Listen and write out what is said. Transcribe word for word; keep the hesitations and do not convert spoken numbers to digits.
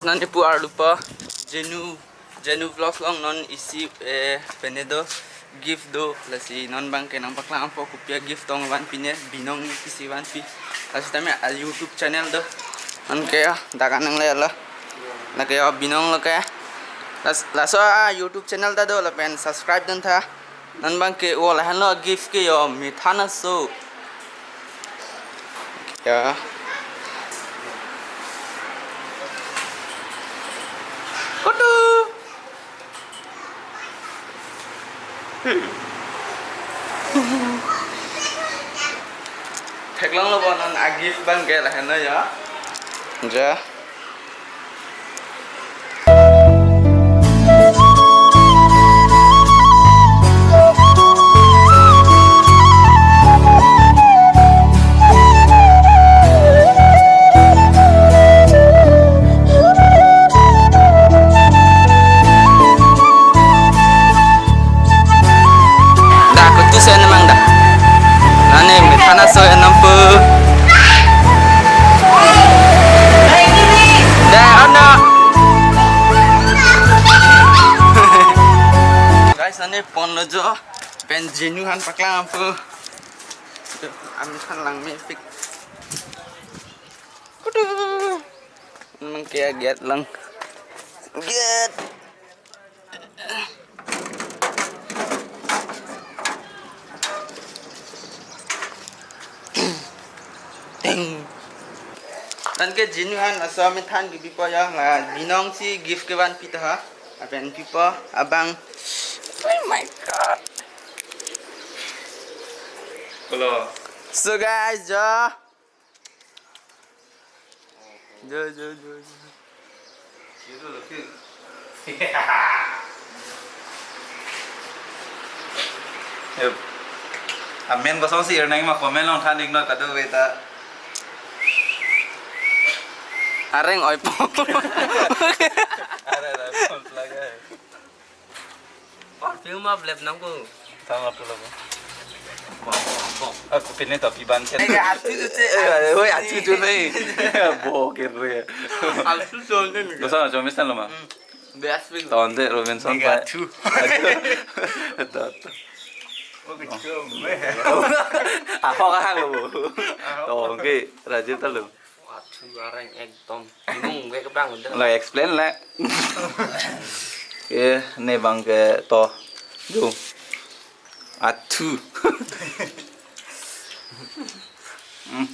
Nani pu arlupa Jenu, Jenu Vlogs along non isi, eh, pine do gift do, lasi non abangke nangpaklang apot kopi a-gift tong vanpi ne, Binong isi vanpi. Lasi tame a-YouTube channel do. Anke ya, dak an nangle lo. Lake ya Binong lo ke. Las-, laso a-YouTube channel ta do lapen subscribe dun tha. Non abangke o lahenlo gift ke yo, methan aso. Ya. Kutu. Theklonglo bo non a-gift abangke lahenlo ya. Ja. Da, kutu sen mang da. Ane, methan aso enam pu. Da, ano. Guys, ane ponlo jo. Pen Jenu aphan paklang apot. Amethan lang mepik. Kutu. Mang kaya get lang. Get. Ting. Anke Jenu aphan laso amethan kepipo ya, la Binong si gift kevanpi ta ha. Lapen pipo abang. Oh my God. Hello. So guys, jo. Jo, jo, jo, jo. Yep. Amen kosonsi ir nang ma comment along than iknon kadokave ta. Areng oi po. Areng oi po lagi. Perfume ma blep nang ko. Tama pulo ko. Bok, bok. Aku pine tapi ban ken. Ega atu tu ce. Eh, woi, atu tu nih. Bo kere. Atu tu nih. Dosa na chomis tan lo ma. Best wing. Tonte Robinson Ega pa. Atu. Atu. Atu. Oke, cuma. Apa kah lo? Tongke Rajiv ta lo. Atu areng ekdom binong vek abang udah. La explain la. Eh, ne abangke to. Jo. Atu. Hmm.